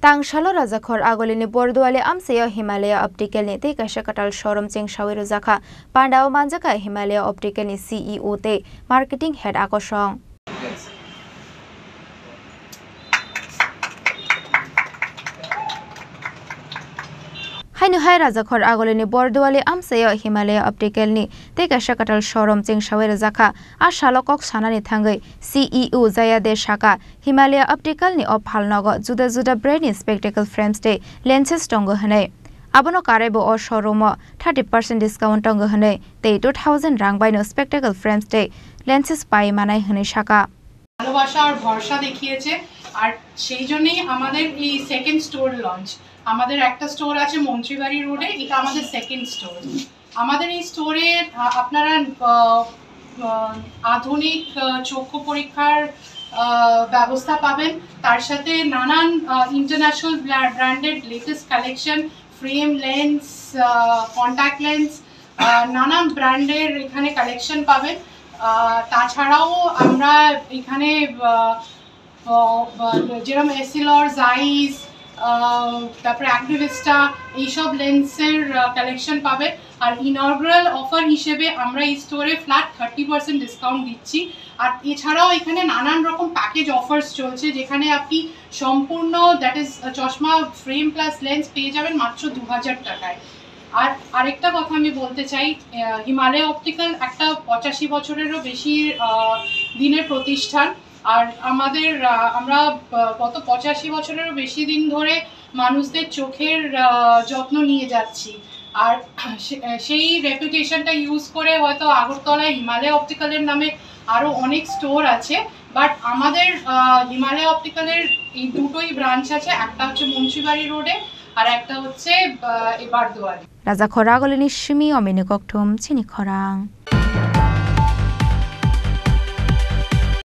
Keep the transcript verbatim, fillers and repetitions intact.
Tang salo Rajakhor Agolini Borduali amchaio Himalaya Optical ni tei kaisa kwtal showroom chengsawi rwjakha. Pandao manjakha Himalaya Optical ni C E O tei marketing head Akosong. Haino hai Rajakhor Agolini Borduali amchaio Himalaya Optical ni tei kaisa kwtal showroom chengsawi rwjakha. A salo kok sanani thangwi C E O Jayade saka, Himalaya Optical ni o phalnogo juda juda brand ni spectacle frames tei lenses tongo hwnwi. Abono karaibo o showroom o thirty percent discount tongo hwnwi tei two thousand rang baino spectacle frames tei lenses pai manai hwnwi saka. ভালোবাসা আর ভরসা দেখিয়েছে। আর সেই জন্যই আমাদের এই second store launch. আমাদের একটা স্টোর আছে মন্ত্রীবাড়ি রোডে, এটা আমাদের সেকেন্ড স্টোর। আমাদের এই স্টোরে, আহ, আপনারা, আহ, আহ, আধুনিক, আহ, চক্ষু পরীক্ষার, আহ, ব্যবস্থা পাবেন। তার সাথে নানান, আহ, ইন্টারন্যাশনাল ব্রা-, branded latest collection, frame, lens, আহ, কন্ট্যাক্ট লেন্স, আহ, নানান ব্র্যান্ডের এখানে কালেকশন পাবেন। আহ, তাছাড়াও আমরা এখানে, আহ, আহ, যেরকম এসিলর, জাইস, আহ, তারপরে অ্যাক্টিভিস্টা, এইসব লেন্সের, আহ, কালেকশন পাবেন। আর ইনঅগুরাল অফার হিসেবে আমরা এই স্টোরে ফ্ল্যাট থার্টি পার্সেন্ট ডিসকাউন্ট দিচ্ছি। আর এছাড়াও এখানে নানান রকম প্যাকেজ অফার্স চলছে, যেখানে আপনি সম্পূর্ণ, দ্যাট ইজ, চশমা ফ্রেম প্লাস লেন্স পেয়ে যাবেন মাত্র দু হাজার টাকায়। আর আরেকটা কথা আমি বলতে চাই, আহ, হিমালয় অপটিক্যাল একটা পঁচাশি বছরেরও বেশি, আহ, দিনের প্রতিষ্ঠান। আর আমাদের, আহ, আমরা, আহ, গত পঁচাশি বছরেরও বেশি দিন ধরে মানুষদের চোখের, আহ, যত্ন নিয়ে যাচ্ছি। আর সে-, সেই রেপুটেশনটা ইউজ করে হয়তো আগরতলায় হিমালয় অপটিক্যালের নামে আরও অনেক স্টোর আছে, বাট আমাদের, আহ, হিমালয় অপটিক্যালের এই দুটোই ব্রাঞ্চ আছে, একটা হচ্ছে মুন্সিবাড়ি রোডে আর একটা হচ্ছে, আহ, এই Barduari. Rajakhor Agolini simi omini kokthum chini khorang.